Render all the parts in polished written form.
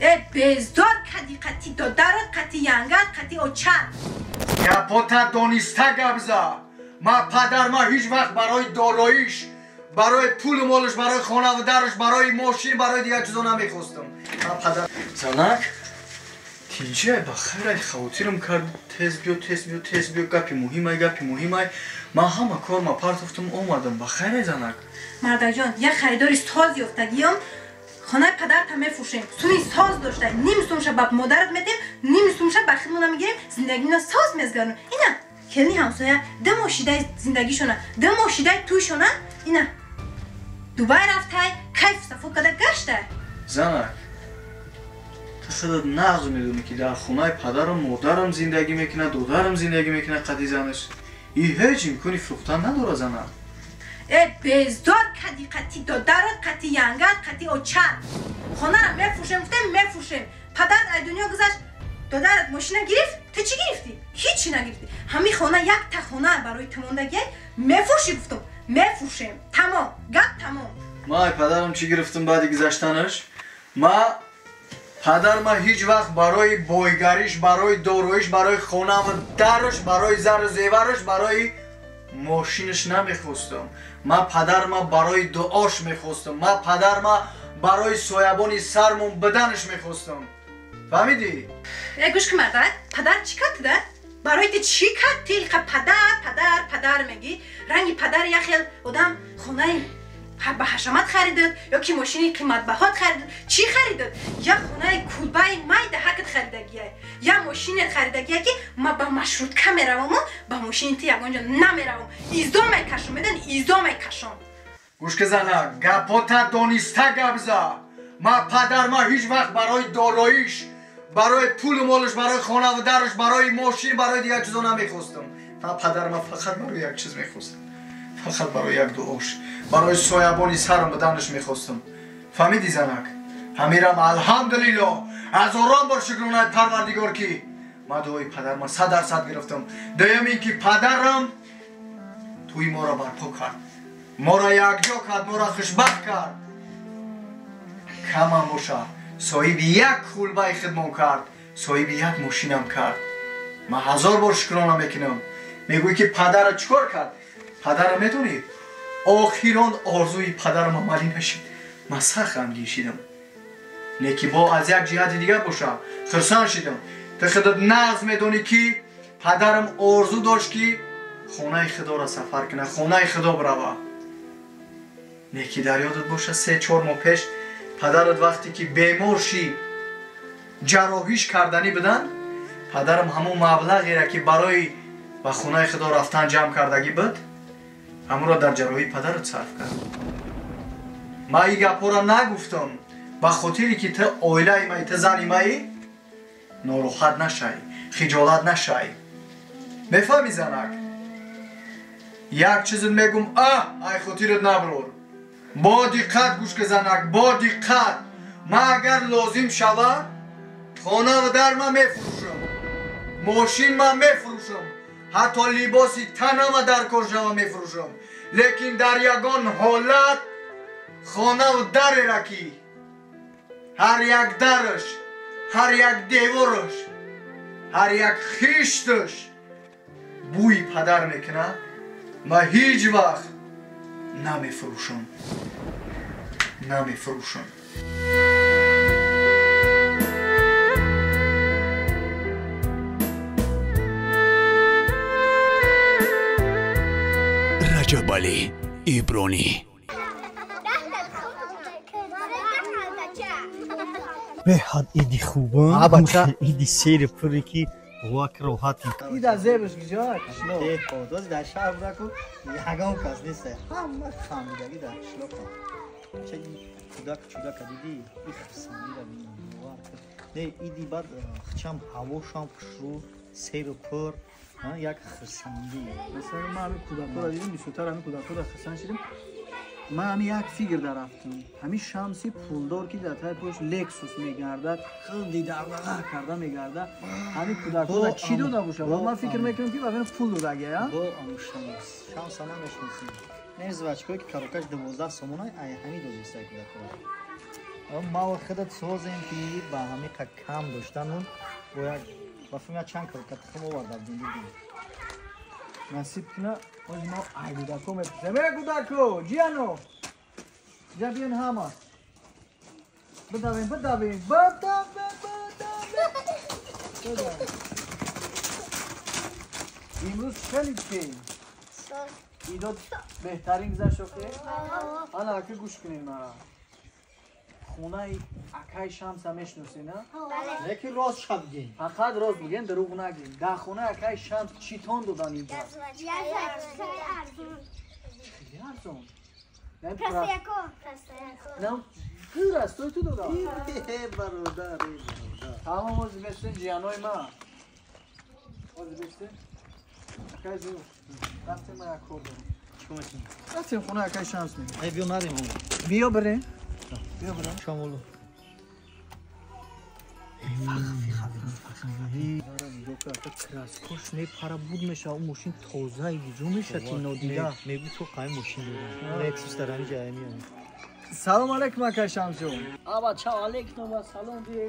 Бездор кади қати додарат, қати янгат, қати очат. Гапота дониста гап за. Ма падар ма ҳеҷ вақт барои дороиш, барои пулу молаш, барои хонаву дараш, барои мошин, барои дигар чизо намехостам. Ма падар занак тинҷиай, ба хайрай, хавотирам кард. Тез биё, тез биё, тез биё, гапи муҳимай, гапи муҳимай. Ман ҳама кор ма партофтам, омадам. Ба хайрай, занак. Мардакҷон, як харидори соз ёфтагиём. Хонаи падарта мефурӯшем. Суми соз дошта, ним сумша ба модарат медиҳем, ним сумша ба хидмона мегирем, зиндагино соз мезгаронем. Ина келини ҳамсоя 2 моҳ шидаи зиндагишона, 2 моҳ шидаи тӯйшона, ина Дубай рафтай, кайфу сафо када гаштай. Занак, ту худат нағз медонӣ, ки дар хонаи падарам модарам зиндагӣ мекунад, додарам зиндагӣ мекунад қади занаш. И ҳеҷ имкони фурӯхтан надорад, занак. Бездор кади қати додарат, қати янгат, қати очат. Хонара мефурӯшем, гуфтем, мефурӯшем. Падарат ай дунё гузашт, додарат мошина гирифт, ту чӣ гирифтӣ? Ҳичи нагирифтӣ. Ҳамин хона якта хона барои ту мондагиай, мефурӯшӣ, гуфтум, мефурӯшем. Тамом, гап тамом. Ма ай падарам чӣ гирифтам баъди гузаштанаш? Ма падар ма ҳеҷ вақт барои бойгариш, барои дороиш, барои хонаву дараш, барои зару зевараш, барои мошинаш намехостам. Ма падарма барои дуош мехостам. Ма падарма барои соябони сармон биданаш мехостам. Фаҳмидӣ? Гӯш кун, мардак, падар чӣ кард да? Барои ту чӣ кард? Ти падар, падар, падар мегӣ. Ранги падар як хел одам хонаи ба ҳашамат харидад ё ки мошини қиматбаҳот харидад? Чӣ харидад? Як хонаи кулбаи майда ҳакат харидагия, як мошинет харидагия, ки ма ба маршрутка мераваму ба мошини ту ягон ҷо намеравам. Изо мекашам, медони, изо мекашам. Гӯш ки, зана, гапота дониста гап за. Ма падар ма ҳеҷ вақт барои дороиш, барои пулу молаш, барои хонаву дараш, барои мошин, барои дигар чизо намехостам. Ма падарма фақат барои як чиз мехостам, фақат барои як дуош, барои соябони сарам буданаш мехостам. Фаҳмидӣ, занак? Ҳамирам, алҳамдулилло, ҳазорон бор шукронаи Парвардигор, ки ма дуои падарма 100% гирифтам. Дуюм ин ки падарам тӯи моро барпо кард, моро якҷо кард, моро хушбахт кард. Камам бошад, соҳиби як кулбаи хидмон кард, соҳиби як мошинам кард. Ман ҳазор бор шукрона мекунам. Мегӯӣ, ки падара чӣ кор кард? Падара медонӣ, охирон орзуи падарам амалӣ нашид. Ман сахт ғамгин шидам, не ки бо аз як ҷиҳати дигар бошам хурсанд шидам. Ту худат нағз медонӣ, ки падарам орзу дошт, ки хонаи худоро сафар кунад, хонаи худо бирава. Не ки дар ёдат боша, 3-4 моҳ пеш падарат вақте ки бемор шид, ҷарроҳиш карданӣ буданд, падарам ҳамон маблағеро, ки барои ба хонаи худо рафтан ҷамъ кардагӣ буд, ҳамонро дар ҷарроҳии падарат сарф кард. Ман ин гапҳоро нагуфтам ба хотире ки ту оилаи маи, ту зани маи, нороҳат нашавӣ, хиҷолат нашавӣ. Мефаҳмӣ, занак? Як чизат мегум, а ай хотират наброр. Бо диққат гӯш ки, занак, бо диққат. Ман агар лозим шавад, хонаву дар ман мефурӯшам, мошин ман мефурӯшам, ҳатто либоси танама дар кор шава мефурӯшам, лекин дар ягон ҳолат хонаву дарера, ки ҳар як дараш, ҳар як девораш, ҳар як хишташ бӯи падар мекунад, ман ҳеҷ вақт намефурӯшам, намефурӯшам. Раҷабалӣ Ибронӣ. Беҳад иди хуба, иди сери пуре, ки вак роҳат. Ида зебш гиҷо қишлоқ доз дар шаҳр будаку, ягон кас нест, ҳама хамидагӣ дар қишлоқ. Кӯдак чудака дидӣ, и хурсандира бинӣ. Не, иди баъд хчам ҳавошам хушрӯ, серу пур, як хурсандӣ. Масалан, ман ҳамин кӯдакҳоро дидим, бисёртар ҳамин кӯдакҳоро хурсанд шидим. Ман ҳамин як фикр дарафтам: ҳамин Шамси пулдор, ки дар таи пош Лексус мегардад, хелди дардага карда мегардад, ҳамин кӯдакҳоро чӣ дода бошад? Ман фикр мекунам, ки баъдан пул додагия. Бо аму Шамс, Шамса намешносӣ. Не, звачкое, ки коробкаш 12 сомона, ай ҳамин додистай кӯдакҳоро. Ма худат созем ки ба ҳамиқа кам доштанун бо як ба филм чанд калка тухм оварда будем дидем. Насиб куна оз мо ай гудако мепурсем. Э гудако, ҷияно. Ҷа биён ҳама. Бидавем, бидавем, бидавем, бидавем. Имрӯз хеле ки идод беҳтарин гузашт охе? Ана ака гӯш кунед мара. Хонаи акаи Шамса мешиносед, на? Лекин рост шаб бигем. Фақат рост бигем, дурӯғ нагем. Дар хонаи акаи Шамс чӣ тон додан инҷа? Хеле арзон. Простой ту додам. Бародар, бародар. Тамом ози бестен ҷиянои ман. Ози бестен. Акаи зур. Рафтем ма як кор дорам. Чикор мекунем? Рафтем хонаи акаи Шамс мегем. Эй биё нарем. Биё бирем. Биё бирем. Шомолу. Краскош мепара буд мешава, мошин тозаи гиҷо меша ки нодида. Мегӯ ту қай мошин дорам. Лексус дар ҳамин ҷая меояд. Салом алейкум акаи Шамсҷон. Аба ча алейкум ва салом биё.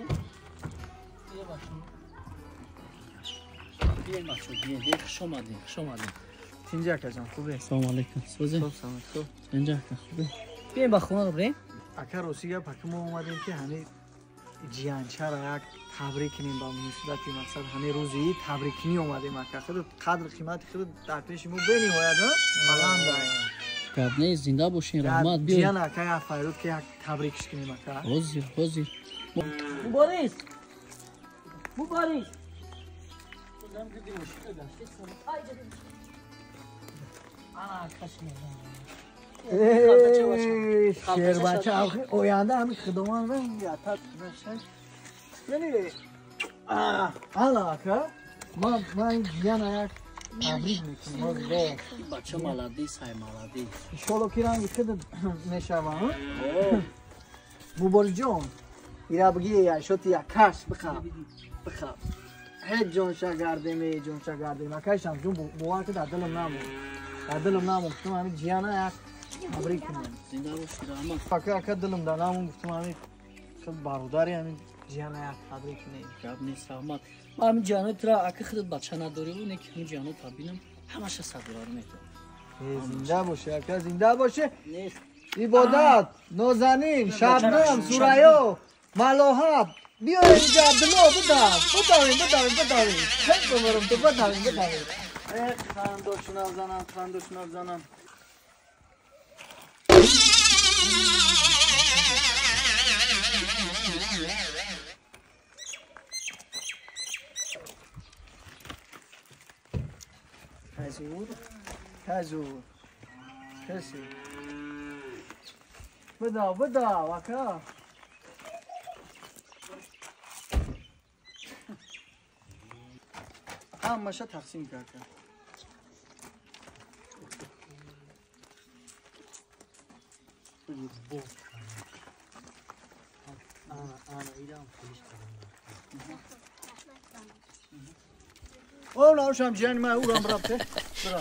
Биё бачо. Биё бачо, биё. Хуш омадед, хуш омадед. Тинҷа акаҷон, хубе? Салом алейкум. Сӯзе? Хуб, салом, хуб. Тинҷа ака, хубе? Биёем ба хона бирем. Ака рости гап, ака мо омадем ки ҳамин ҷиянчаро як табрик кунем ба муносибати мақсад ҳамин рӯзи ид табриккунӣ омадем ака. Худ қадр қимати худ дар пеши мо бениҳоят баланд аст. Гап нест, зинда бошин, раҳмат. Биёед. Ҷиян ака як файруд ки як табрикш кунем ака. Ҳозир, ҳозир. Мубориз! Мубориз! Шербача оянда ҳамин худованд ана ака ман ҷияна як табрик мекунам. Бача маладис, ҳай маладис. Иншолло ки ранги худ мешава. Муборизҷон, ира бигӣ шоти якаш бихаб, бихаб. Ҳеҷ ҷонша гардем, ҳеҷ ҷонша гардем. Акаи Шамсҷон бовар ки дар дилам намонд. Дар дилам намонд. Гуфтам ҳамин ҷияна як табрик кунем. Зинда бошӣ, раҳмат. Ака, ака дилам дар намонд, гуфтам ҳамин худ бародари ҳамин ҷияна як табрик кунем. Гап нест, раҳмат. Ман ҳамин ҷиянои тура ака худат бача надорӣ, не ки ҳамин ҷиянота бинам, ҳамаша садорар метавонам. Зинда бошӣ, ака, зинда бошӣ. Нест. Ибодат, Нозанин, Шабнам, Сурайё, Малоҳат, биёед инҷа Абдулло, бидав, бидавем, бидавем, бидавем. Хел бимирам ту, бидавем, бидавем. Хандошуна занам, хандошуна занам. Ҳазур, ҳазур. Каси. Бидав, бидав, ака. Ҳамаша тақсим кард. О, наушам ҷияни ман, урам рафте. Бира.